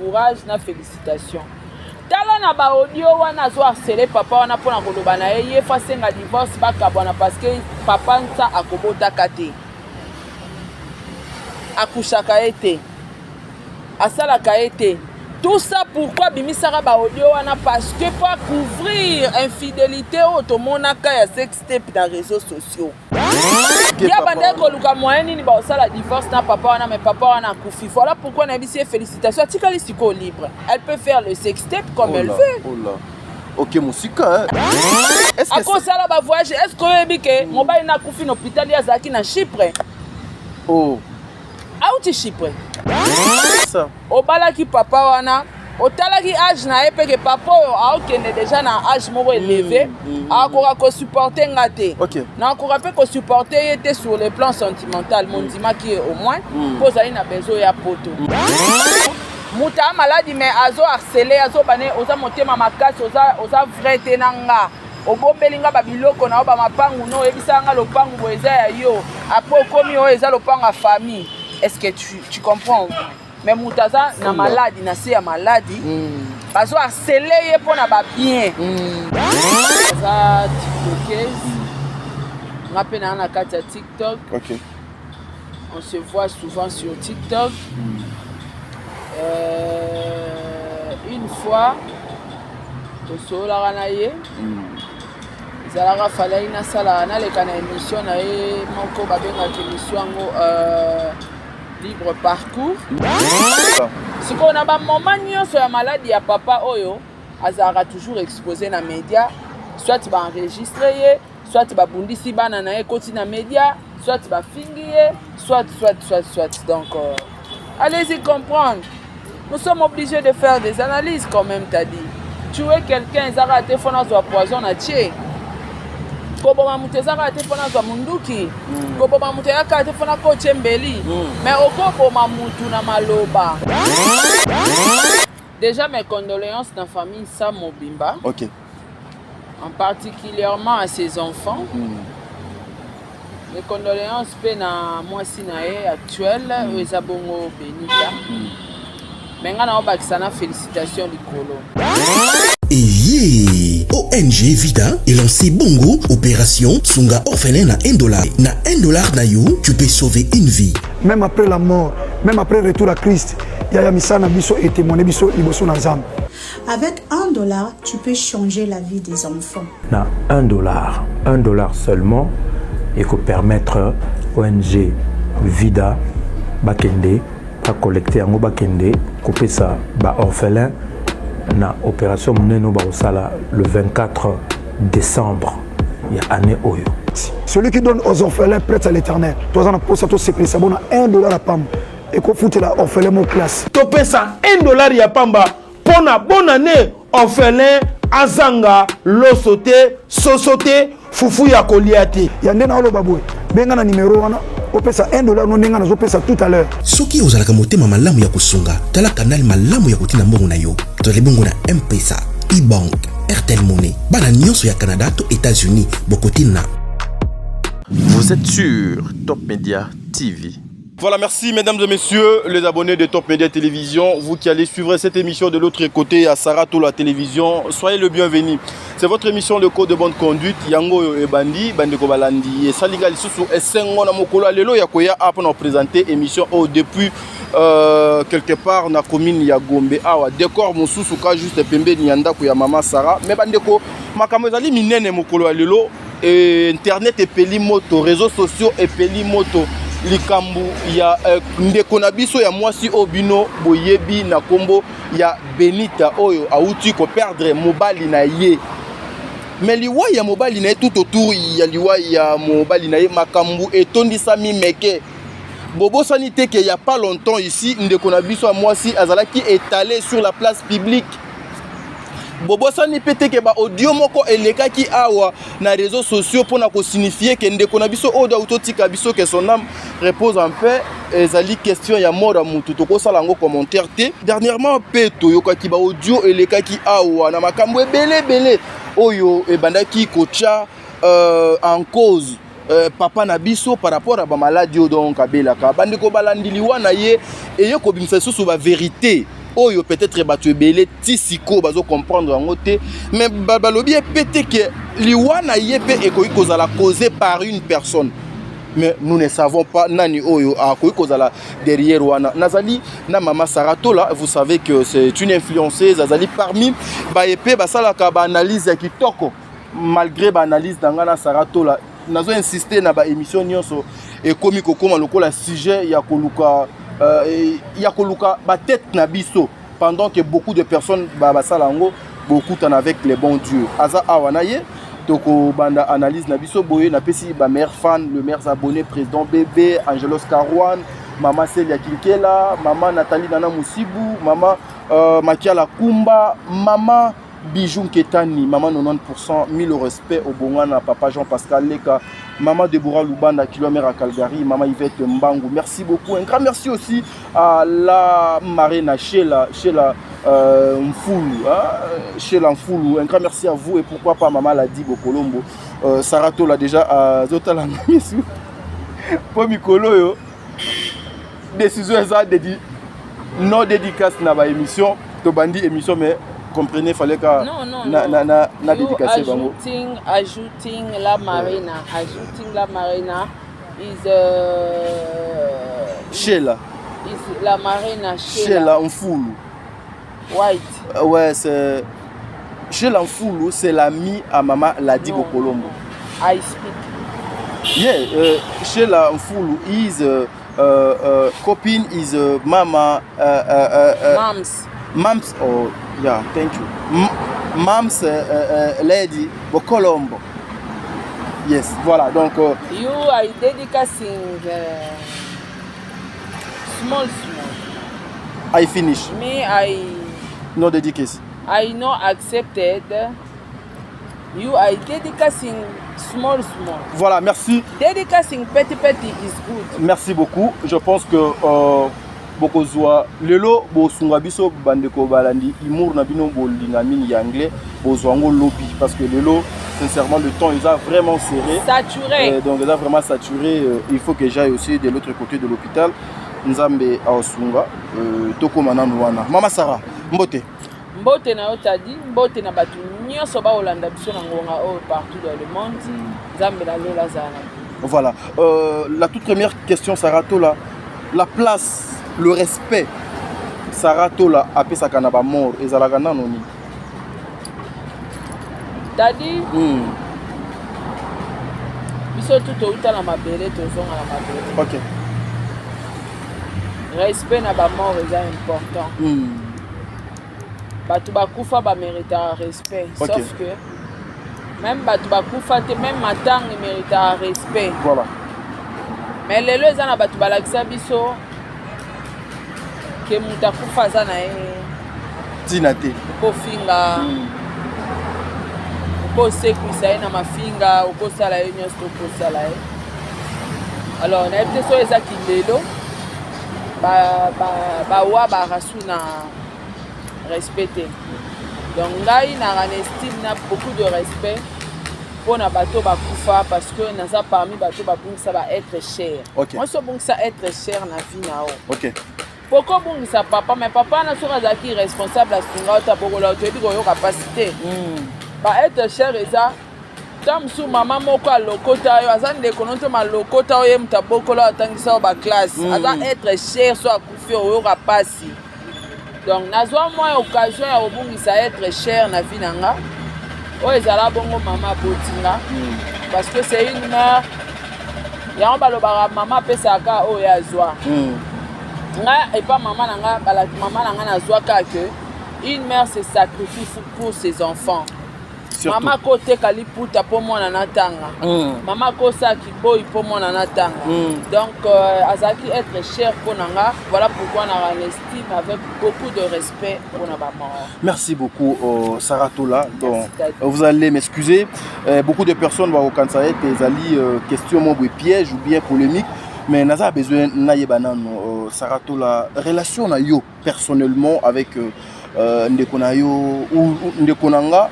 Courage na félicitation. Tala na ba audio wana azo harceler papa wana mpona koloba na ye, ye faut asenga divorce, bakabwana, parce que papa Nsa akobotaka te, akushaka ye te, asalaka ye te. Tout ça, pourquoi abimisaka ba audio wana? Parce que po couvrir infidélité oyo tomonaka ya sextape na réseaux sociaux. Ye abandaki koluka moyen nini baosala divorce na papa wana, mais papa wana akufi. Voilà pourquoi nayebisi ye félicitation, atikali sikoyo libre, elle peut faire le sextape comme Oh elle là, veut. Oh là. Ok, mosika, hein? Est-ce que Akosala bavoyage. Est ce que oyebi ke mobali na akufi na hôpital, ye azalaki na Chypre? Oh. Auti Chypre. Ça. Obalaki papa wana, otalaki age na ye mpe ke papa oyo aokende déjà na age moko élevé, akoka kosupporte nga te, nakoka mpe kosupporte ye te sur le plan sentimental. Mondimaki ye au moins mpo ozali na besoin ya poto. Moto aa maladi, mais azo harcele, azobane, oza motema makasi, oza vrai te na nga, obombeli nga babiloko na yo, bamapangu no, oyebisaka nga lopangu boye eza ya yo, après okomi oyo eza lopango ya famille. Est ce que tu comprends? Mais moto aza na maladi, na se ya maladi, bazo harcele ye mpo na babien. Aza tiktokeuse, nga mpe naa na kati ya TikTok. On se voit souvent sur TikTok. Une fois tosololaka na ye, ezalaka falai nasala, naleka na émission na ye moko, babengaka émission yango Libre Parcours. Sikoyo na bamoma nyonso ya maladi ya papa oyo, azalaka toujours exposé na média, soit baenregistre ye, soit babundisi bana na ye, ekoti na média, soit bafingi ye, soit, soit, soit, soit. Donc allez-y comprendre, nous sommes obligés de faire des analyses quand même. T'as dit tuer quelqu'un ezaka te mpo nazwa poison na tie, koboma moto ezaka te mpo nazwa munduki, koboma moto eyaka te mpo nakotie mbeli, mais okoboma mutu na maloba. Déjà, mes condoléances na famille Sam Mobimba, en particulièrement à ses enfants. Mes condoléances mpe na mwasi na ye actuelle oyo eza bongo Benita. Me ngai na obakisa na félicitation likolo. Eye ONG Vida elancé bongo opération Sunga orphelin na 1 dollar. Na 1 dollar na yo, tu peux sauver une vie. Même après la mort, même après retour à Christ, yaya, misala na biso etémoigne biso liboso na Nzambe. Avec 1 dollar, tu peux changer la vie des enfants. Na 1 dollar, 1 dollar seulement ekopermettre ONG Vida bakende bacollecte yango, bakende kopesa baorphelin na opération monene oyo bakosala le 24 décembre ya année oyo. Celui qui donne aux orphelins prête à l'Éternel. Toza na posa tosepelisa bona 1 dollar ya pamba ekofutela orphelin mo classe. Topesa 1 dollar ya pamba mpo na bonne année, orphelin azanga loso te, soso te, fufu ya kolia te. Ya nde naoloba boye, benga na nimero wana, opesa 1 dollar no ndenge nazopesa tout à l'heure. Soki ozalaka motema malamu ya kosunga, tala canal malamu ya kotinda mbongo na yo. Tozali bongo na M-Pesa, e-bank, Airtel Money. Bana nyonso ya Canada to États-Unis bokotina. Vous êtes sur Top Media TV. Voilà, merci mesdames et messieurs, les abonnés de Top Media Télévision, vous qui allez suivre cette émission de l'autre côté à Sarato la télévision, soyez le bienvenu. C'est votre émission Le Code de bonne conduite, yango ebandi, bandeko balandi, esalinga lisusu esengo na mokolo ya lelo ya koya apo na présenter émission au depuis quelque part na commune ya Gombe awa, décor mosusu ka juste pembeni ya ndako ya mama Sarah. Mais bandeko, makambo ezali minene mokolo ya lelo, internet epeli moto, réseaux sociaux epeli moto, likambo ya ndeko na biso ya mwasi oyo bino boyebi na nkombo ya Benita, oyo awuti koperdre mobali na ye. Mais liwa ya mobali na ye, tout autour ya liwa ya mobali na ye, makambo etondisami meke. Bobosani te ke ya pas longtemps ici, ndeko na biso ya mwasi azalaki étalé sur la place publique. Bobosani mpe te ke baaudio moko elekaki awa na réseaux sociaux mpona kosignifie ke ndeko na biso oyo auti otika biso, que son âme repose en paix. Ezali question ya mort ya mutu, tokosala yango commentaire te. Dernièrement mpe toyokaki baaudio elekaki awa na makambo ebele ebele oyo ebandaki kotya en cause papa na biso par rapport à bamaladi oyo donc abelaka. Bandeko balandili wana ye eye kobimisa lisusu bavérité. Oyo peut-être bato ebele ti sikoyo bazo comprendre yango te, mais balobi ye pe te que liwa na ye pe ekoki kozala causé par une personne. Mais nous ne savons pas nani oyo akoki kozala derrière wana. Nazali na mama Sarah Tola, vous savez que c'est une influenceuse, azali parmi baye pe basalaka ba analyse ya kitoko. Malgré ba analyse na nga na Sarah Tola, nazo insister na ba émission nyonso ekomi kokoma lokola sujet ya koluka ya koluka ba tête na biso, pendant que beaucoup de personnes ba basala yango bokutana avec les bons dieux. Aza awa na ye, tokobanda analyse na biso boye. Napesi ba meilleurs fans, le meilleurs abonnés, président bébé Angelos Carouane, mama Celia Kinkela, mama Nathalie Nana Musibu, mama Makiala Kumba, mama Bijou Nketani, maman 90%, mille respect au Bongana, papa Jean-Pascal Leka, maman Deborah Lubanda, kilomètre à Calgary, maman Yvette Mbangu, merci beaucoup. Un grand merci aussi à la marraine Sheila, Sheila Mfoulou, hein, Sheila Mfoulou, un grand merci à vous et pourquoi pas maman Ladi Bokolombo, Sarah Tola déjà à Zotala Misu, po mikolo yo, décision eza dédi, non dédicace na ba émission, tobandi émission mais comprenez, fallait ka Non, non, na, non. na, na, na You dédicace bango. Ajouting la marina, ajouting la marina is Sheila. Is la marina Sheila. Sheila Mfoulou. White. Ouais, c'est Sheila Mfoulou, c'est l'ami à maman Ladi Non, Bokolombo. non, non. I speak. Yeah, Sheila Mfoulou is copine is mama Moms. Moms, oh yeah, thank you. Moms Lady Bokolombo. Yes, voilà. Donc you are dedicating small, small. I finish. Me, I No dedicacy. I no accepted. You are dedicating small, small. Voilà, merci. Dedicacing petit, petit is good. Merci beaucoup. Je pense que bokozwa lelo bosunga biso bandeko balandi humour na bino bolinga mingi ya anglais bozwa yango lobi parce que lelo sincèrement le temps est vraiment serré. Saturé. Donc il est vraiment saturé. Il faut que j'aille aussi de l'autre côté de l'hôpital. Nzambe aosunga tokoma nanu wana. Mama Sarah, mbote. Mbote na yo Tadi, mbote na batu nyonso ba olanda biso na ngonga oyo partout dans le monde. Nzambe na lola azala na bino. Voilà. La toute première question, Sarah Tola, la place, le respect. Sarah Tola apesaka na ba mort ezalaka nano nini? Tadi, biso tu touta na mabele, tozonga na mabele. Respect na ba mort eza important. Bato bakufa ba méritaka respect. Sauf que même bato bakufa te, même matanga méritaka respect. Mais lelo eza na bato balakisa biso ke moto akufa aza na ye Tina te. Okofinga, okosekwisa ye na mafinga, okosala ye nyonso to okosala ye. Alors nayebi te soki eza kilelo bawa barasu na respect te. Donc ngai naka na estime na beaucoup de respect mpona bato bakufa parce que naza parmi bato babungisa ba être cher. Moi so obungisa être cher na vie na yo. Poko obungisa papa, mais papa na soki azalaki responsable asunga yo ta bokola yo, toyebi koyoka mpasi te. Ba être cher eza ta mosusu mama moko alokota yo, aza ndeko no to malokota oyo ye moto abokola oyo atangisa yo ba classe. Aza être cher, so akufi oyoka mpasi. Donc nazwa mwa occasion ya kobungisa être cher na vie na nga oyo ezala bongo mama abotinga. Parce que c'est une mère, yango balobaka mama apesaka oyo azwa. Nga epa mama na nga, balaki mama na nga nazwa kaka que une mère se sacrifie pour ses enfants. Surtout. Mama akoteka liputa mpo mwana natanga. Mama akosala kiboyi mpo mwana natanga. Donc azalaki être cher mpo na nga. Voilà pourquoi na l'estime avec beaucoup de respect mpo na bamort. Merci beaucoup, Sarah Tola. Donc, Merci, Tadi. vous allez m'excuser. Beaucoup de personnes vont reconnaître ezali question moko piège ou bien polémique. Mais naza besoin nayeba nano, Sarah Tola, relation na yo personnellement avec ndeko na yo ou ndeko na nga,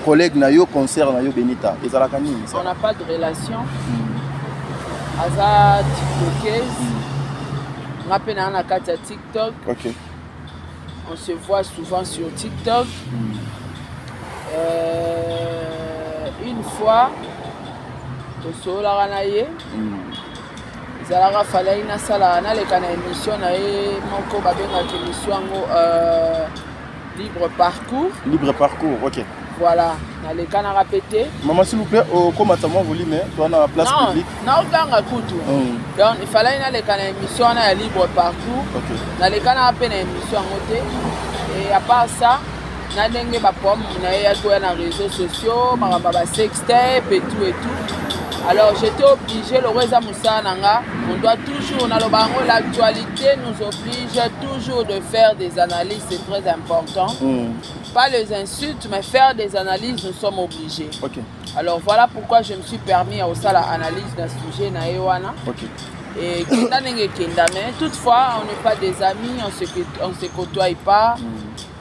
collègue na yo, concert na yo Benita, ezalaka nini ça? On n'a pas de relation. Aza tiktokeuse. Nga pe na na kati ya TikTok. On se voit souvent sur TikTok. Une fois tosololaka na ye, ezalaka falaki nasala, naleka na émission na ye moko, babengaka émission yango Libre Parcours. Libre Parcours, ok. Voilà, nalekanaka mpe te. Maman, s'il vous plaît, okomata mwa volume, toa na place publique. Naoganga kutu. Donc il fallait naleka na émission wana ya Libre Parcours. Nalekanaka mpe na émission yango te. Et à part ça, na ndenge baproblème na ye yaki oya na réseaux sociaux, makambo ya basextape et tout et tout, alors j'étais obligé. Loko eza mosala na nga, on doit toujours, naloba yango, l'actualité nous oblige toujours de faire des analyses, c'est très important. Pas les insultes, mais faire des analyses, nous sommes obligés. Alors voilà pourquoi je me suis permis à osala analyse na sujet na ye wana. Et kenda ndenge ekenda, mais toutefois on n'est pas des amis, on se côtoie pas,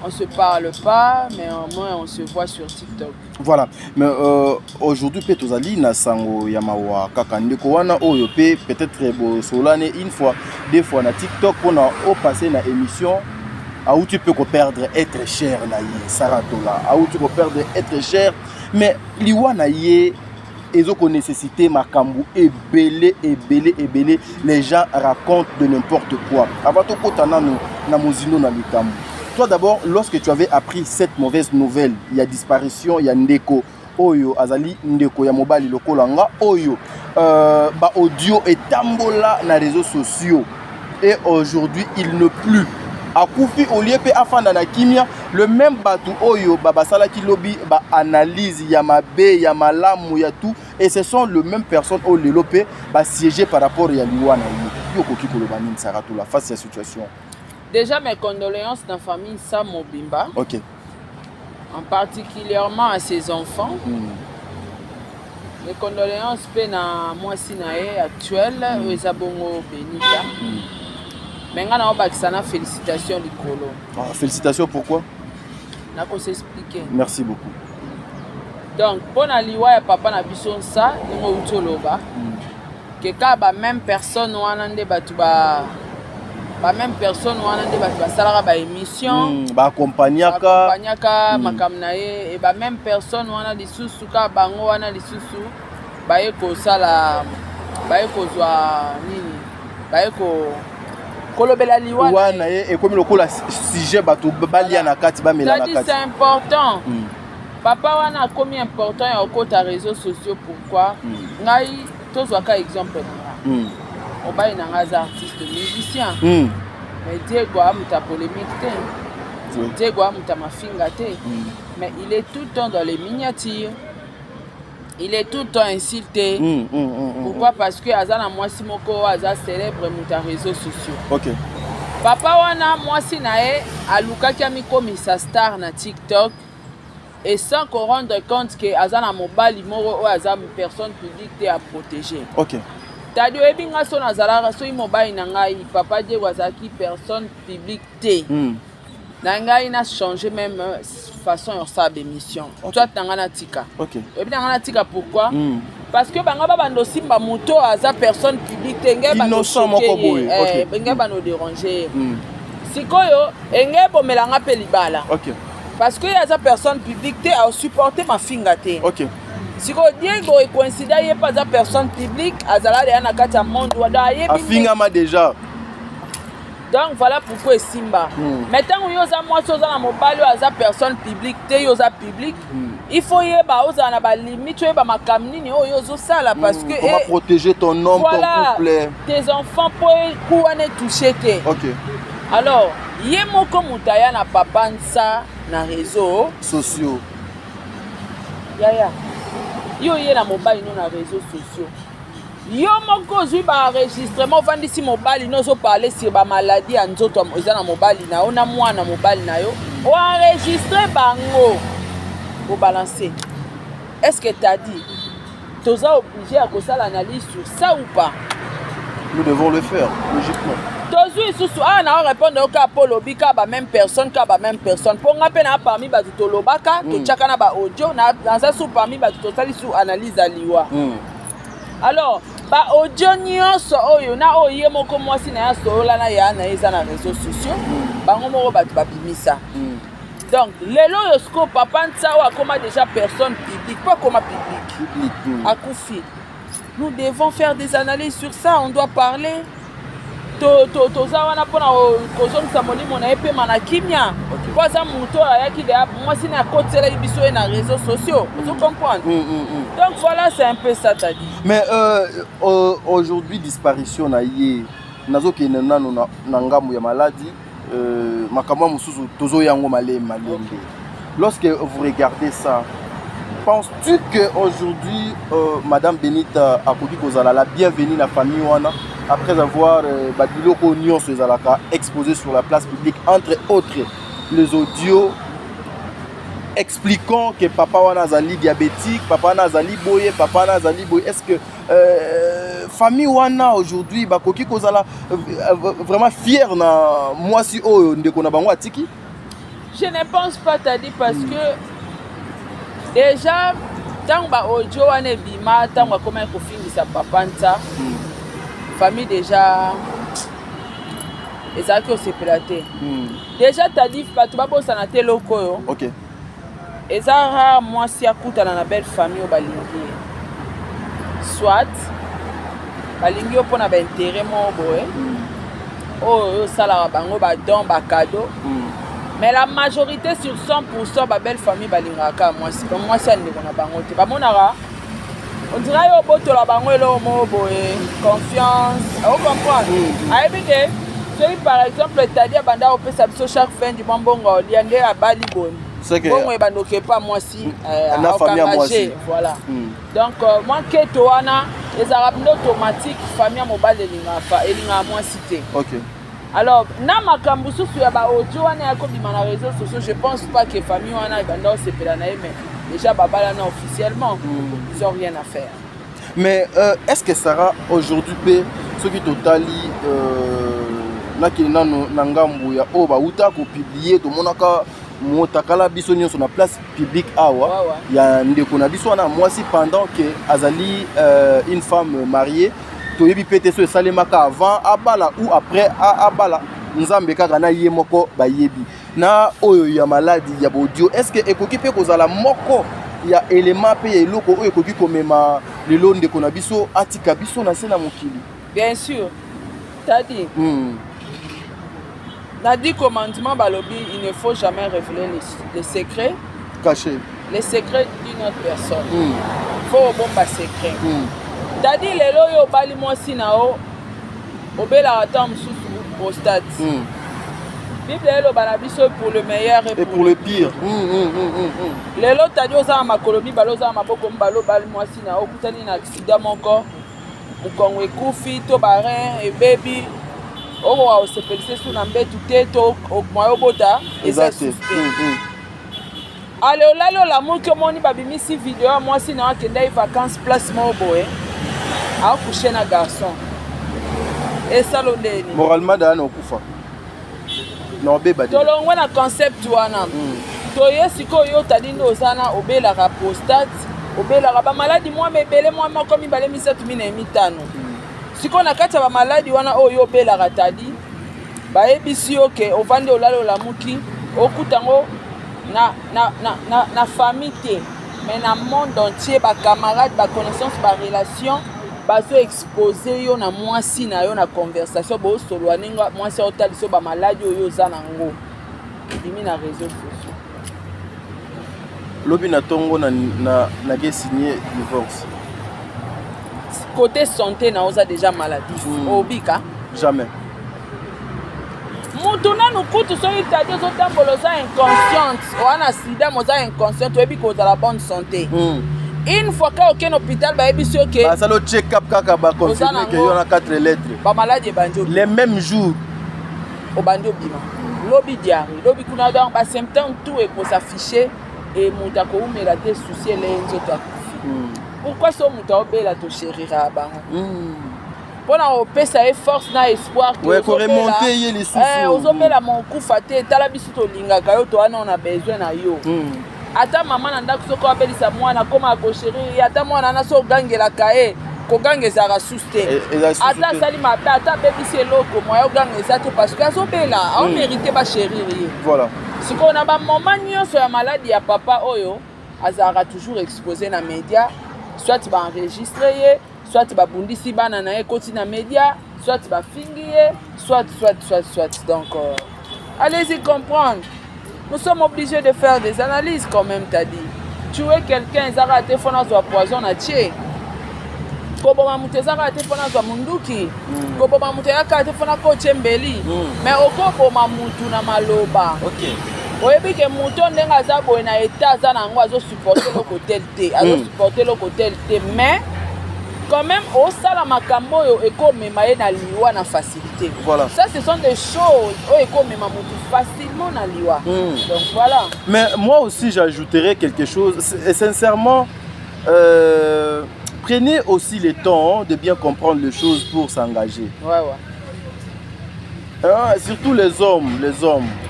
on se parle pas, mais au moins on se voit sur TikTok. Voilà, mais aujourd'hui mpe tozali na sango ya mawa kaka. Ndeko wana oyo mpe peut-être bosolane une fois, deux fois na TikTok mpona opasse na émission, auti mpe koperdre être cher na ye. Sara Tola auti koperdre être cher, mais liwa na ye ezokonécessité makambo ebele ebele ebele. Les gens racontent de n'importe quoi. Avant tokota nano na mozindo na likambo, toi d'abord, lorsque tu avais appris cette mauvaise nouvelle ya disparition ya ndeko oyo azali ndeko ya mobali lokola nga oyo, baaudio etambola na réseaux sociaux et aujourd'hui il ne plus, akufi, olie mpe afanda na kimia, le même bato oyo basalaki lobi baanalyse ya mabe, ya malamu, ya tout, et ce sont le même personne oyo lelo mpe basiéger par rapport ya liwa na ye. Yo okoki koloba nini, Sara Tola, face ya situation? Déjà, mes condoléances na famille Sam Mobimba, en particulièrement à ses enfants. Mes condoléances mpe na mwasi na ye actuelle oyo eza bongo Benita. Me ngai naobakisa na félicitation likolo. Ah, félicitations, pourquoi? Nakosexpliquer. Merci beaucoup. Donc mpo na liwa ya papa na biso Nsa, ndenge outi oloba ke kaka bameme personne wana nde bato ba bameme personne wana nde bato basalaka baémission, baakompagnaka bakompagnaka makambo na ye, e bameme personne wana lisusu, kaka bango wana lisusu baye kosala, baye kozwa nini, baye kolobela liwa na wana ye ekomi lokola sujet, bato balia na kati, bamela na C'est-à-dire, kati. c'est important. Papa wana akomi important ya kokota réseaux sociaux, pourquoi? Ngai tozwaka exemple na nga. Mobali na ngai aza artiste musicien, mais Diego amuta polémique te. Diego amuta mafinga te, mais il est tout le temps dans les miniatures, il est tout le temps insulté. Pourquoi? Parce que aza na mwasi moko oyo aza célèbre, moto ya réseaux sociaux. Papa wana, mwasi na ye alukaki amikomisa star na TikTok et sans ko rendre compte ke aza na mobali moko oyo aza personne publique te à protéger. Tadi oyebi nga, so nazalaka, soki mobali na ngai papa Diego azalaki personne publique te, na ngai na changer même façon ya kosala bémission. Soit na ngai natika. Oyebi na ngai natika pourquoi? Parce que bango babanda osimba moto oyo aza personne publique te, ngai bando Innocent moko boye. Ngai bando déranger ye. Sikoyo enge ebomelanga mpe libala, parce que ye aza personne publique te, asupporte mafinga te. Sikoyo Diego ekoincida, ye mpe aza personne publique, azala deya na kati ya monde wa, donc ayebi. Afingama déjà. Donc voilà pourquoi esimba. Mais ntango yo oza mwasi, oza na mobali oyo aza personne publique te, yo oza publique, il faut yeba ozala na balimite, oyeba makambo nini oyo ozosala, parce que Comment protéger ton homme, voilà, ton couple, tes enfants, mpo eku wana etouche te. Alors ye moko moto aya na papa Nsa na réseau sociaux. Yaya, yo oye na mobali no na réseaux sociaux, yo moko ozwi baenregistrement, ovandisi mobali no, ozoparle sur bamaladi ya nzoto eza na mobali na yo na mwana mobali na yo, oenregistre bango, obalance. Est ce que tadi toza obligé ya kosala analyse sur ça ou pas? Nous devons le faire, logiquement. Tozwi lisusu awa na orépondre yo kaka mpo olobi kaka bameme personne, kaka bameme personne, mpo nga mpe na parmi bato tolobaka, totiaka na baaudio, naza su parmi bato tosali su analyse ya liwa. Alors baaudio nyonso oyo na oyo ye moko mwasi na ye asolola na ya na ye eza na réseaux sociaux. Bango moko bato babimisa. Donc lelo oyo sikoyo papa Ntsa oyo akoma déjà personne publique, mpo akoma public, akufi, nous devons faire des analyses sur ça. On doit parler. Toza wana mpona kozongisa molimo na ye pema na kimia, mpo aza moto oyo ayaki deya mwasi na akotiselaki biso ye na réseaux sociaux. Ozo comprendre? Donc voilà, c'est un peu ça, Tadi. Mais aujourd'hui, disparition na ye, nazokende nano na ngambo ya maladie, makambo ya mosusu tozoya yango malembe malembe. Lorsque vous regardez ça, penses-tu que aujourd'hui madame Benita akoki kozala la bienvenue na famille wana après avoir babiloko nyonso ezalaka exposé sur la place publique, entre autres les audios expliquant que papa wana azali diabétique, papa wana azali boye, papa wana azali boye? Est ce que famille wana aujourd'hui bakoki kozala vraiment fier na mwasi oyo ndeko na bango atiki? Je ne pense pas, Tadi, parce que déjà ntango baaudio wana ebima, ntango akomaki kofingisa papa Ntsa, famille déjà ezalaki kosepela te. Déjà, Tadi, bato babosana te eloko oyo. Eza rare mwasi akutana na belle famille oyo balingi ye. Soit balingi yo mpona baintérêt moko boye oyo osalaka bango, badon, bacadeau, mais la majorité, sur 100, babelle famille balingaka kaka mwasi, mwasi ya ndeko na bango te. Bamonaka on dirait yo obotola bango eloko moko boye, confiance. Ocomprendre? Ayebi ke soki par exemple Tadi abanda kopesa biso chaque fin du mois mbongo olia, nde abali boni, mbongo ebanda okepa mwasi. Na famille ya mwasi. Voilà. Donc mwa nketo wana ezalaka bino automatique, famille ya mobali elingaka mwasi te. Alors na makambo susu ya baaudio wana ya kobima na réseaux sociaux, je pense pas que famille wana ebanda osepela na ye. Mais déjà babalana officiellement, ils ont rien à faire. Mais est ce que Sarah, aujourd'hui mpe soki totali, nakende nano na ngambo ya oyo bauta kopublier, tomonaka motakala biso nyonso na place publique awa ya ndeko na biso wana mwasi pendant que azali une femme mariée, toyebi mpe te so esalemaka avant abala ou après abala, Nzambe kaka na ye moko bayebi. Na oyo ya maladie ya baaudio, est ce que ekoki mpe kozala moko ya élément mpe ya eloko oyo ekoki komema lelo ndeko na biso atika biso na se na mokili? Bien sûr, Tadi. Na 10 commandements balobi: il ne faut jamais révéler les secrets caché les secrets d'une autre personne. Faut obomba secret. Tadi, lelo oyo obali mwasi na yo, obelaka ntango mosusu prostate. Bible eloba na biso: pour le meilleur et pour le pire. Lelo Tadi, oza na makolo mibale, oza na maboko mibale, obali mwasi na yo, okutani na accident moko, mokongo ekufi to barein ebebi, okoka kosepelisa esu na mbetu te, to moyo obota eza eza te. Esusu te. Ale, olali, olamuki, omoni babimisi video ya mwasi na yo akendaki vacance place moko boye, acoucher na garçon. Esalo ndeni? Moralement daya na okufa na obeba te. Tolongwe na concept wana. Toye sikoyo, yo Tadi nde oza na obelaka prostate, obelaka bamaladi mwa ebele, mwa moko, mibale, misato, minei, mitano. Sikoyo na kati ya bamaladi wana oyo obelaka, Tadi, bayebisi yo ke ovandi, olali, olamuki, okuta yango na famille te, mais na monde entier, bacamarade, baconnaissance, barelation, bazoexposer yo na mwasi na yo na conversation, bosolola ndenge mwasi aotalisa yo bamaladi oyo oza nango, ebimi na réseau sociaux. Lobi na ntongo nake signer divorce. Côté santé na oza déjà maladif. Obika? Jamais. Mutu nanu kutu soki Tadi ozotambola, oza inconsciente, oza na sida, moza inconsciente, oyebi kozala bonne santé. Une fois ka okende hôpital, bayebisi yo ke basala o check up kaka, baconfirme ke yo na 4 lettres. Bamaladi ebandi. Les mêmes jours. Obandi obima, lobi diarrhée, lobi kuna, donc basymptôme tout ekosaffiche e moto akoumela te, souci eleye nzoto, akufi. Pourquoi so moto aobela, tochérira bango mpona kopesa ye force na espoir? Koremonter ye lisusu. Ozobela mokufa te, tala biso tolingaka yo, towana na besoin na yo. Ata mama na ndako soki abelisa mwana, akóma akochérir ye. Ata mwana wana so ogangelaka ye. Koganga ezalaka susu te. Ata asali mabe, ata abebisi eloko, moya oganga eza te, parce que azobela, aomérite bachérir ye. Voilà. Sikoyo na bamoment nyonso ya maladi ya papa oyo, azalaka toujours exposé na média, soit baenregistre ye, soit babundisi bana na ye, ekoti na média, soit bafingi ye, soit, soit, soit, soit. Donc allez-y comprendre, nous sommes obligés de faire des analyses quand même. T'as dit tuer quelqu'un ezaka te fo nazwa poison na tie. Koboma moto ezaka te mpo nazwa munduki. Koboma moto eyaka te mpo nakotie mbeli. Mais okoboma mutu na maloba. Oyebi ke moto ndenge aza boye, na eta aza na yango, azosupporte eloko tel te, azosupporte eloko tel te, mais quand même osala makambo oyo ekomema ye na liwa na facilité. Ça, ce sont des choses oyo ekomema motu facilement na liwa. Donc voilà. Mais moi aussi, j'ajouterais quelque chose. Et sincèrement, prenez aussi le temps de bien comprendre les choses pour s'engager. Hein, surtout les hommes,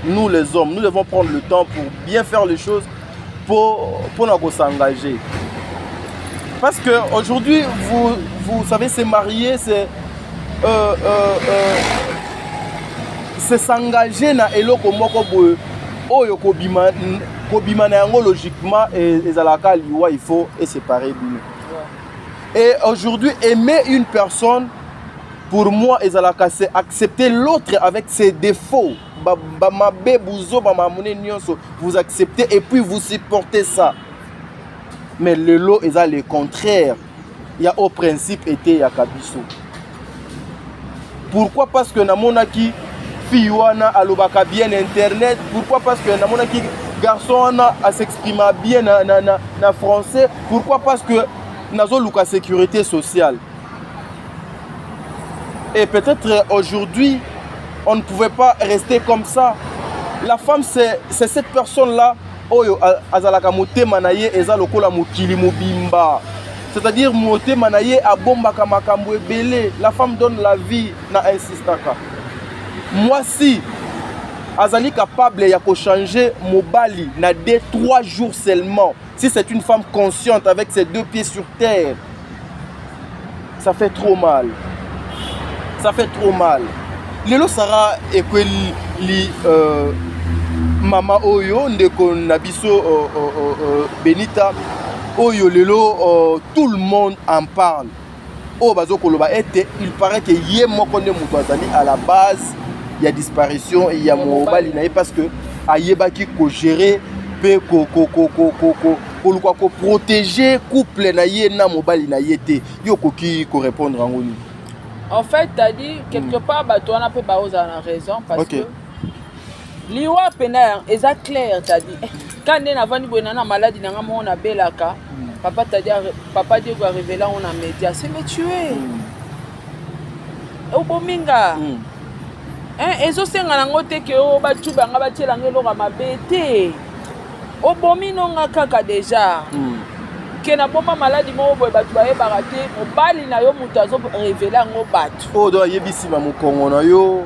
nous les hommes, nous devons prendre le temps pour bien faire les choses, pour nous s'engager. Parce que aujourd'hui, vous, vous savez, se marier, c'est s'engager na eloko moko boye oyo kobima na yango logiquement ezalaka liwa. Il faut eséparer bino. Et aujourd'hui, aimer une personne, pour moi, ezalaka c'est accepter l'autre avec ses défauts, bamabe, buzo, bamamone nyonso, vous acceptez et puis vous supportez ça. Mais lelo eza le contraire ya au principe eteyaka biso. Pourquoi? Parce que namonaki fille wana alobaka bien internet. Pourquoi? Parce que namonaki garçon wana as'exprima bien na français. Pourquoi? Parce que nazoluka sécurité sociale. Et peut-être aujourd'hui, on ne pouvait pas rester comme ça. La femme, c'est cette personne là oyo azalaka motema na ye eza lokola mokili mobimba, c'est-à-dire motema na ye abombaka makambo ebele. La femme donne la vie. Na insistaka, mwasi azali capable ya kochanger mobali na 2 3 jours seulement, si c'est une femme consciente avec ses deux pieds sur terre. Ça fait trop mal, ça fait trop mal. Lelo Sara ekweli mama oyo, ndeko na biso Benita oyo, lelo tout le monde en parle. Oyo bazokoloba ete il paraît que ye moko nde moto azali à la base ya disparition ya mobali na ye, parce que ayebaki kogérer mpe koluka koprotéger couple na ye na mobali na ye te. Yo okoki korépondre yango nini? En fait, t'as dit quelque part bato wana mpe baozala na raison, parce que liwa mpena eza clair. T'as dit ka nde navandi boye na maladi na nga moko nabelaka. Papa tadi, papa Diego arévéler yango na média, c'est me tuer. Obomi nga. Ezosenga nango te ke oyo batuba nga, batielanga eloko ya mabe te. Obomi nonga kaka déjà ke nabomba maladi moko boye, bato bayebaka te. Mobali na yo moto azorévéler yango bato. Oyo donc ayebi nsima mokongo na yo,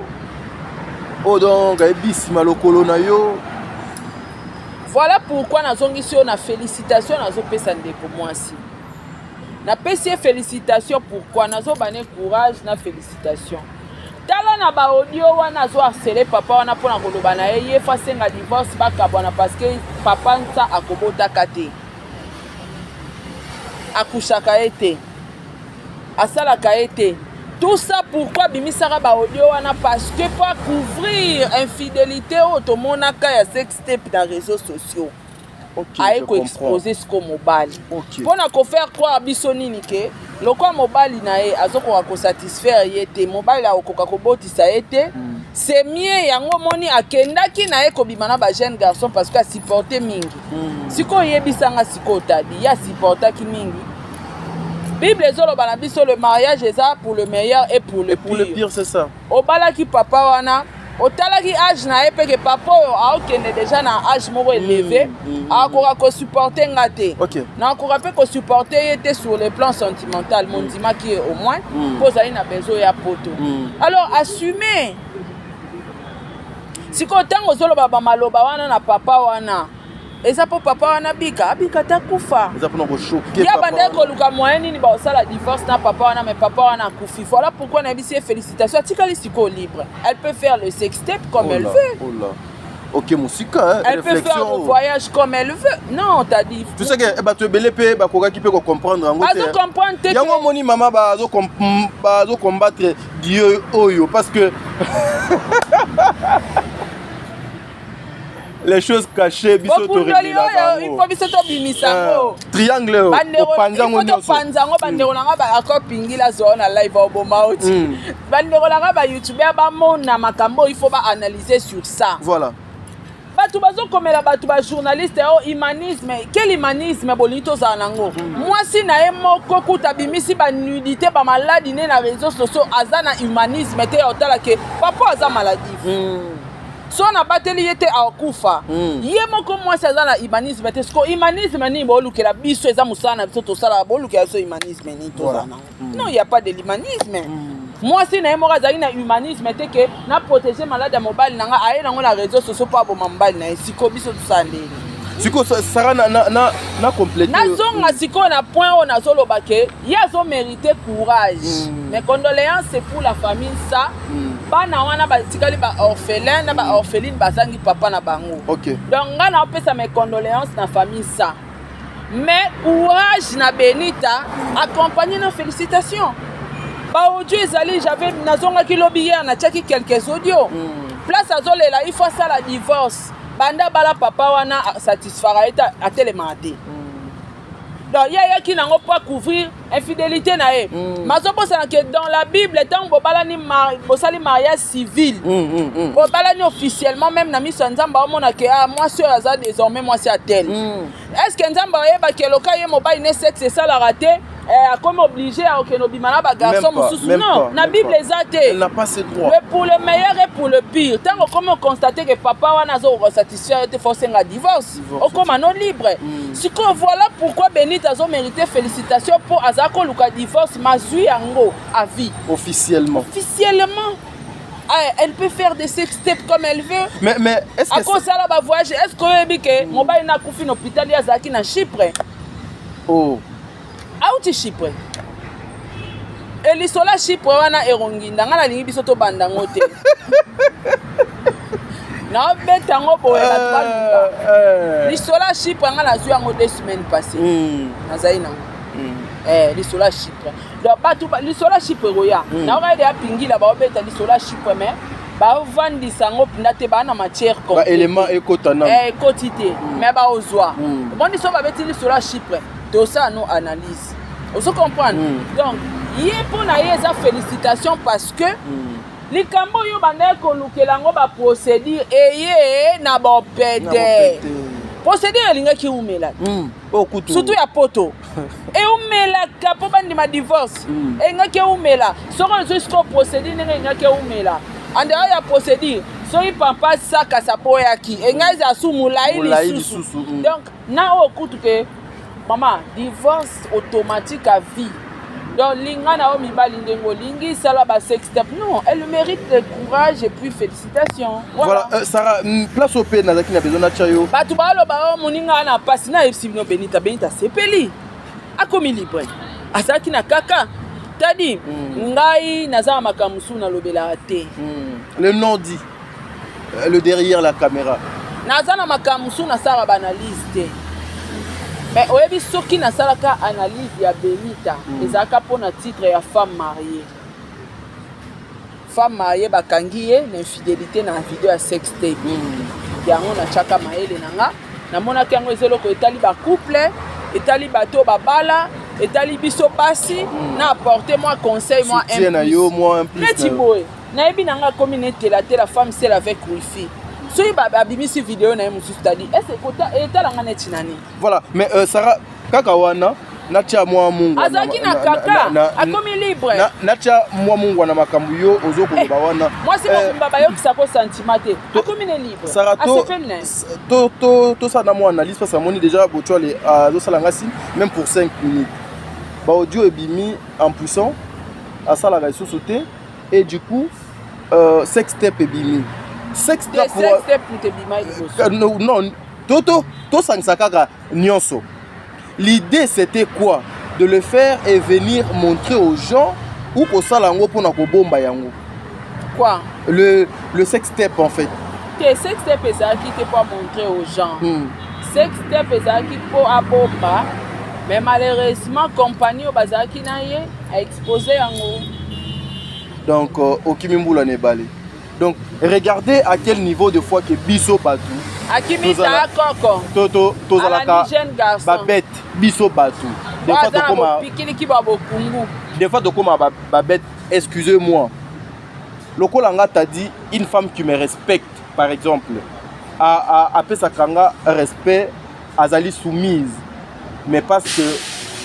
oyo donc ayebi nsima lokolo na yo. Voilà pourquoi nazongisi yo na félicitation. Nazopesa ndeko mwasi, napesi ye félicitation. Pourquoi nazobane courage na félicitation? Tala na baaudio wana azoharceler papa wana mpona koloba na ye, ye faut asenga divorce, bakabwana, parce que papa nsa akobotaka te, akushaka ye te, asalaka ye te. Tout ça, pourquoi abimisaka baaudio wana? Parce que po couvrir infidélité oyo tomonaka ya sextape na réseaux sociaux. Aye koexpose siko mobali mpona kofaire croire biso nini? Ke lokola mobali na ye azokoka kosatisfaire ye te, mobali akokoka kobotisa ye te, c'est mieux. Yango omoni akendaki na ye kobima na bajeune garçon, parce que asupporte mingi. Sikoyo oyebisanga, sikoyo tadi ye asupportaki mingi. Bible ezoloba na biso, le mariage eza pour le meilleur et pour le Et pour le pire. pire, c'est ça. Obalaki papa wana, otalaki age na ye mpe ke papa oyo aokende déjà na age moko élevé, akoka kosupporte nga te, nakoka mpe kosupporte ye te sur le plan sentimental. Mondimaki ye au moins mpo ozali na besoin ya poto. Alors assume sikoyo, ntango ozoloba bamaloba wana na papa wana. Eza mpo papa wana abika, abika te, akufa. Eza mpona kochoquer. Ye abandaki koluka moyen nini baosala divorce na papa wana, mais papa wana akufi. Voilà pourquoi nayebisi ye félicitation, atikali sikoyo libre, elle peut faire le sextape comme elle veut. Oh là. Ok, mosika, hein, elle peut faire le voyage comme elle veut. Non, t'as dit. Tu sais que bato ebele mpe bakokaki mpe kocomprendre yango te. Azocomprendre te. Yango omoni mama bazocombattre dieu oyo parce que les choses cachées, biso Bokundoli oyo, il faut biso tobimisa yango. Triangle oyo opanza yango nyonso. Topanza yango. Bandeko na nga baakopingila zwa na live, oboma oti. Bandeko na nga bayoutubeur bamona makambo oyo, il faut baanalyser sur ça. Voilà. Bato bazokomela bato, bajournaliste oyo, humanisme, quel humanisme bolingi tozala nango? Mwasi na ye moko kuta abimisi banudité, bamaladi ne na réseaux sociaux, aza na humanisme te ya otala ke papa aza maladif, so nabateli ye te akufa. Ye moko mwasi aza na humanisme te. Siko humanisme nini boolukela biso? Eza mosala na biso tosalaka, boolukela biso humanisme nini tozala nango? Non, il y a pas de l'humanisme. Mwasi na ye moko azalaki na humanisme te ke na protéger malade ya mobali na nga, aye nango na réseau sociaux mpo aboma mobali na ye. Sikoyo biso tosala ndeni? Sikoyo Sara, na compléter. Nazonga sikoyo na point oyo nazoloba ke ye azomérite courage. Mes condoléances, c'est pour la famille sa. Bana wana batikali baorphelin na baorpheline, bazangi papa na bango. Donc nga naopesa mes condoléances na famille sa, mais courage na Benita, accompagné na félicitation. Baaudio ezali, j'avais, nazongaki lobi, hier natiaki quelques audios. Place azolela, il faut asala divorce. Banda bala papa wana satisfara ye te, atelemaka te. Donc ye ayaki nango mpo acouvrir infidélité na ye. Mazobosana ke dans la Bible, ntango bobalani, bosali mariage civil, bobalani officiellement, même na miso ya Nzambe aomona ke ah, mwasi oyo aza désormais mwasi ya tel. Est ce que Nzambe ayebaki eloka ye mobali ne sexe esalaka te, akomi obligé akokende obima na bagarçon mosusu? Non, na Bible eza te. N'a pas ce droit. Mais pour le meilleur et pour le pire, ntango okomi oconstate ke papa wana azokosatisfaire yo te, faut osenga divorce, okóma no libre. Sikoyo voilà pourquoi Benita azomérite félicitation, mpo aza koluka divorce, mazwi yango à vie. Officiellement. Officiellement. Ah, elle peut faire des sextapes comme elle veut. Mais est-ce que akosala bavoyage? Est ce que oyebi ke mobali na akufi na hôpital, ye azalaki na Chypre? Oh. Auti Chypre. Elisola Chypre wana eronginda, ngai nalingi biso tobanda yango te, naobeta yango boye, bato baluka lisola Chypre. Ngai nazwi yango 2 semaines passé, nazali nango. Lisola Chypre, donc bato, lisola Chypre ekoya. Naoka ede apingila, baobeta lisola Chypre, mais baovandisa yango mpenza te, baa na matière. Baélément ekota nano. Ekoti te, mais baozwa. Omoni, so babeti lisola Chypre, tosala no analyse, ozo comprendre. Donc ye, mpo na ye eza félicitation, parce que likambo oyo bandaki kolukela yango, baprocédure eye na bopete. Procédure elingaki eumela, surtout ya poto eumelaka mpo bandima divorce. Elingaki eumela. Soki ozwi sikoyo procédure ndenge elingaki eumela, andeo ya procédure, soki papa sakasa boyaki, engai ezala su molai lisusu. Donc na oyo kutu ke mama, divorce automatique à vie. Donc linga na yo mibali ndenge olingi, sala ba sextape. Non, elle mérite le courage et puis félicitations. Voilà, voilà. Sarah, place oyo mpe nazalaki na besoin natya yo. Bato baloba oyo moninga na mpasi, nayebisi bino, Benita, Benita asepeli, akomi libre, azalaki na kaka tadi. Ngai naza na makambo mosusu nalobelaka te. Le non dit, le derrière la caméra. Naza na makambo mosusu nasalaka baanalyse te, mais oyebi, soki nasalaka analyse ya Benita, ezalaka mpona titre ya femme mariée. Femme mariée bakangi ye na infidélité na video ya sextape. Yango natiaka mayele na nga, namonaki yango eza eloko etali bacouple, etali bato oyo babala, etali biso basi, na apporte mwa conseil, mwa na yo, mwa neti boye. Nayebi na nga akomi netelatela femme seule avec wifi. Soki babimisi video na ye mosusu, tadi ese etalanga neti nani? Voilà, mais Sarah, kaka wana natia mwa mungu. Azalaki na kaka, akomi libre. Natia mwa mungu na makambo yo ozokoloba wana. Mwasi mobimba bayokisako sentiment te, akomi ne libre. Sara, tosala na mwa analyse, parce amoni déjà Botuale azosala nga si même pour 5 minutes, baaudio ebimi en puissant, asalaka lisusu te, et du coup sextape ebimi, sextape. Non, non. To tosangisa kaka nyonso. L'idée, c'était quoi? De le faire et venir montrer aux gens ou kosala yango mpona kobomba yango? Quoi? Le sex tape, en fait. Te, sex tape ezalaki te mpo amontrer aux gens. Sex tape ezalaki mpo abomba, mais malheureusement compagnie oyo bazalaki na ye aexpose yango. Donc okimi mbula na ebale. Donc regardez à quel niveau de fois que biso bato akimi taa koko. Tozalaka Alandi jeune garçon. Babete biso bato des fois aza na tokoma bopikiliki ba bokungu. Des fois tokoma babete, excusez-moi, lokola nga t'a dit, une femme qui me respecte, par exemple, apesaka nga respect, azali soumise, mais parce que,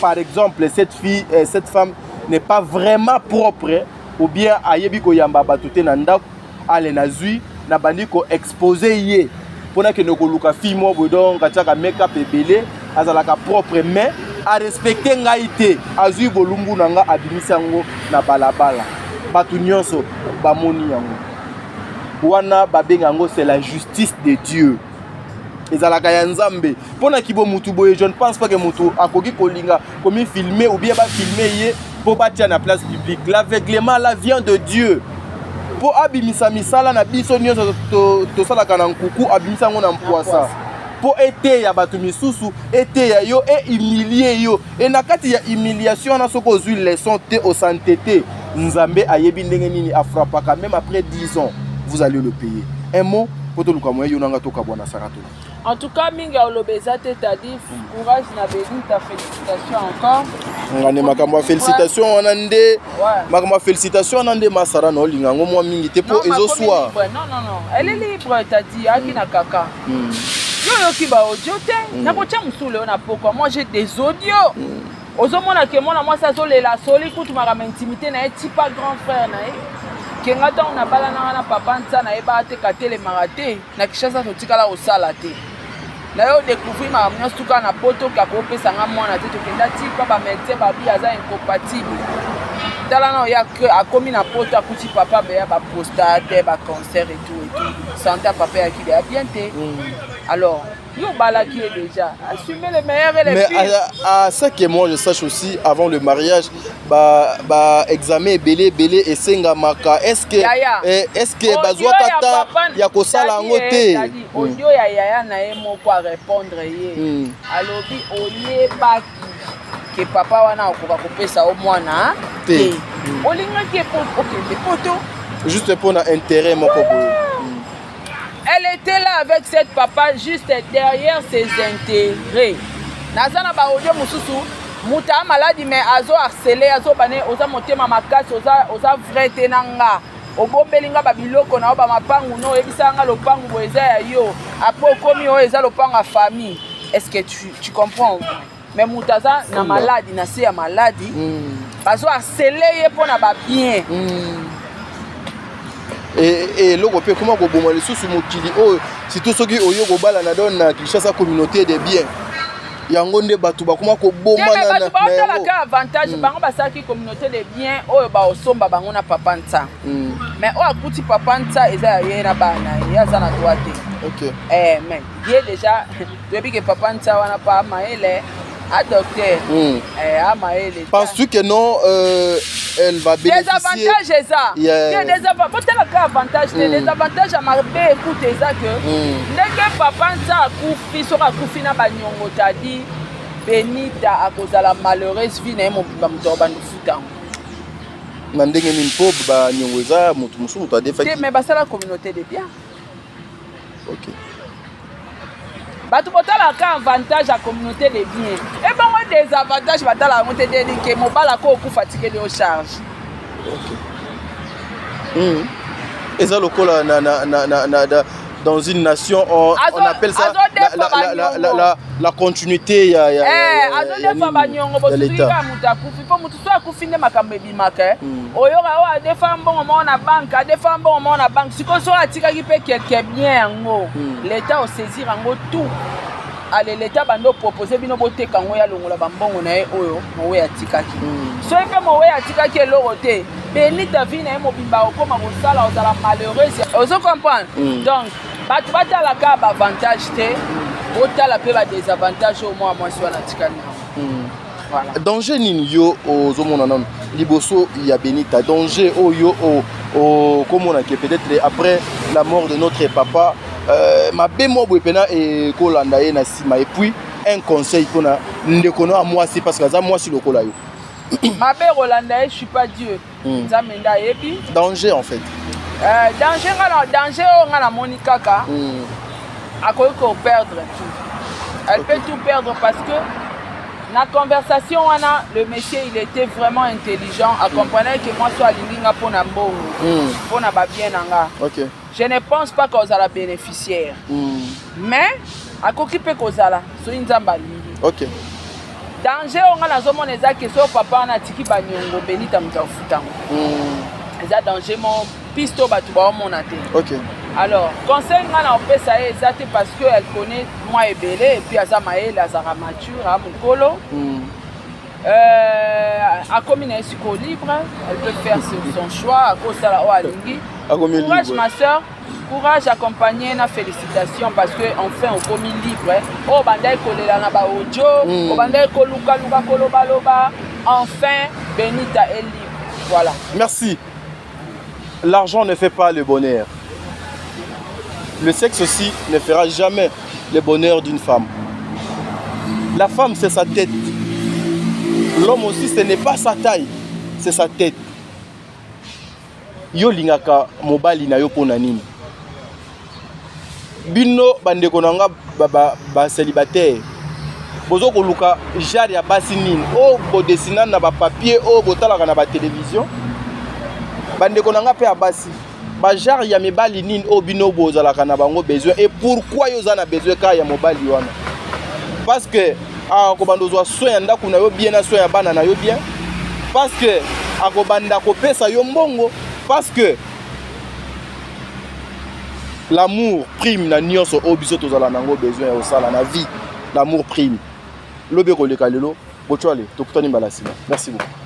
par exemple, cette fille, cette femme n'est pas vraiment propre ou bien ayebi koyamba bato te na ndako, ale nazwi, nabandi koexpose ye mpona kende koluka fille moko boye, donc atiaka make-up ebele, azalaka propre, mais arespecte ngai te, azwi bolumbu na nga, abimisi yango na balabala, bato nyonso bamoni yango wana, babenga yango c'est la justice de Dieu, ezalaka ya Nzambe. Mpo na kibo mutu boye, je ne pense pas que mutu akoki kolinga komifilme ou bien bafilme ye mpo batia na place publique. L'aveuglement là vient de Dieu, mpo abimisa misala na biso nyonso tosalaka na nkuku, abimisa yango na mpwasa mpo eteya bato misusu, eteya yo, ehumilie yo. E na kati ya humiliation wana, soki ozwi leçon te, osante te, Nzambe ayebi ndenge nini afrappaka. Même après 10 ans, vous allez le payer. Un mot mpo toluka moye yo nanga tokabwana, Sarato. En tout cas, mingi oloba eza te. Tadi, courage na Benita, félicitation encore. Ngane makambo ya félicitation wana nde makambo ya félicitation wana nde masara na olinga yango mwa mingi te mpo ezoswa. Non, non, non, elle est libre. Tadi aki na kaka yo oyoki baaudio te. Nakotia mosusu leo na pokwa. Moi, j'ai des audios. Ozomona ke mwana mwasi azolela, asoli kutu makambo intimité na ye, tipa grand frère na ye, kenga ntango nabalanaka na papa ntsa nayebaka te, katelemaka te na Kinshasa, totikala kosala te na yo découvrir makambo nyonso tuka na poto, kaka opesanga mwana te. Tokenda tipa bamédecin, babi aza incompatible. Tala na oya akomi na poto, akuti papa beya baprostate, bacancer et tout et tout. Santé ya papa eyaki deya bien te. Alors yo obalaki ye déjà, assumer le meilleur et le Mais pire. À ce que moi je sache aussi, avant le mariage, ba examen ebele ebele esengamaka. Est ce que Yaya. Est ce que bazwaka ta ya kosala yango te? Audio ya yaya na ye moko arépondre ye. Alobi oyebaki ke papa wana akoka kopesa yo mwana te. Te, olingaki ye po okende poto. Juste mpona intérêt moko boye. Elle était là avec cette papa juste derrière ses intérêts. Naza na baaudio mosusu, moto aya maladi, mais azo harcele, azobane oza motema makasi, oza vrai te na nga, obombeli nga babiloko na yo, bamapangu no, oyebisaka nga lopangu boye eza ya yo, après okomi oyo eza lopangu ya famille. Est ce que tu comprends? Mais moto aza na maladi, na se ya maladi, bazo harcele ye mpo na babien. Eloko mpe ekoma koboma lisusu mokili oyo, surtout soki oyo kobala na don na Kinshasa, communauté de bien yango nde bato bakoma kobomana. Bato baotalaka avantage. Bango basalaki communauté de bien oyo baosomba bango na papa ntsa, mais oyo akuti papa ntsa eza ya ye na bana ye, aza na droit te. Eh, mais ye déjà toyebi ke papa ntsa wana pa mayele a docteur. Eh, a mayele. Penses-tu que non, elle va bénéficier? Désavantage eza. Te, botalaka avantage te. Désavantage ya mabe ekuta eza ke ndenge papa ntsa akufi, soki akufi na baniongo, tadi Benita akozala malheureuse vie na ye mobimba, moto akobanda ofuta yango. Na ndenge nini? Mpo baniongo eza moto mosusu, moto te. Adefaki. Mais basala communauté de bien. Bato botalaka avantage ya communauté de bien, ebongo désavantage batala yango te. Deni ke mobala ko okufa, tikeli yo charge. Eza lokola na dans une nation, on appelle ça la continuité ya azodefa baniongo bosuki kaka moto akufi, mpo moto so akufi nde makambo ebimaka. Oyoka oyo adefa mbongo moko na banke, adefa mbongo moko na banke. Sikoyo soki atikaki mpe quelque bien, yango l'État osaisir yango tout. Ale l'État bando propose bino boteka yango, ya longola bambongo na ye oyo mowe atikaki. Soki mpe mowe atikaki eloko te, Benita vie na ye mobimba okóma kosala, ozala malheureuse. Ozo comprendre? Donc bato batalaka baavantage te. Botala mpe badesavantage oyo mwa mwasi wana atikali nango. Voilà. Danger nini yo ozomona nano liboso ya Benita? Danger oyo okomona ke peut-être après la mort de notre papa, mabe moko boye mpena ekolanda ye na nsima. Et puis un conseil mpona ndeko no ya mwasi, parce que aza mwasi lokola yo. Mabe ekolanda ye, je suis pas Dieu. Nzambe nde ayebi. Danger en fait. Danger nga na danger oyo nga namoni kaka, akoki koperdre tout, elle peut tout perdre, parce que na conversation wana, le monsieur, il était vraiment intelligent, acomprenait que mwasi oyo alingi nga mpo na mbongo, mpo na babien na nga. Je ne pense pas kozala bénéficiaire, mais akoki mpe kozala soki Nzambe alingi. Danger oyo nga nazomona eza ke soki papa wana atiki baniongo, Benita moto afutango. Eza danger mo piste oyo bato baomona te. Alors conseil nga na opesa ye eza te, parce que elle connaît mwa ebele et puis aza mayele, azalaka mature, a mokolo. Akomi na ye sikoyo libre, elle peut faire son choix, akosala oyo alingi. Akomi Courage libre. ma soeur, courage, accompagné na félicitation, parce que enfin okomi libre. Oyo obandaki kolela na baaudio, obandaki kolukaluka, kolobaloba, enfin Benita est libre, voilà. Merci. L'argent ne fait pas le bonheur. Le sexe aussi ne fera jamais le bonheur d'une femme. La femme, c'est sa tête. L'homme aussi, ce n'est pas sa taille, c'est sa tête. Yo lingaka mobali na yo mpona nini? Bino bandeko na nga bacélibataire, bozo koluka genre ya basi nini oyo bodesina na bapapier, oyo botalaka na batelevizio? Bandeko na nga mpe ya basi, bagenre ya mibali nini oyo bino bozalaka na bango besoin? Et pourquoi yo oza na besoin kaka ya mobali wana? Parce que akobanda ozwa soin ya ndako na yo bien, na soin ya bana na yo bien, parce que akobanda kopesa yo mbongo, parce que l'amour prime na nyonso oyo biso tozala nango besoin ya kosala na vie. L'amour prime. Lobi ekoleka lelo. Botwale, tokutani mbala nsima. Merci beaucoup.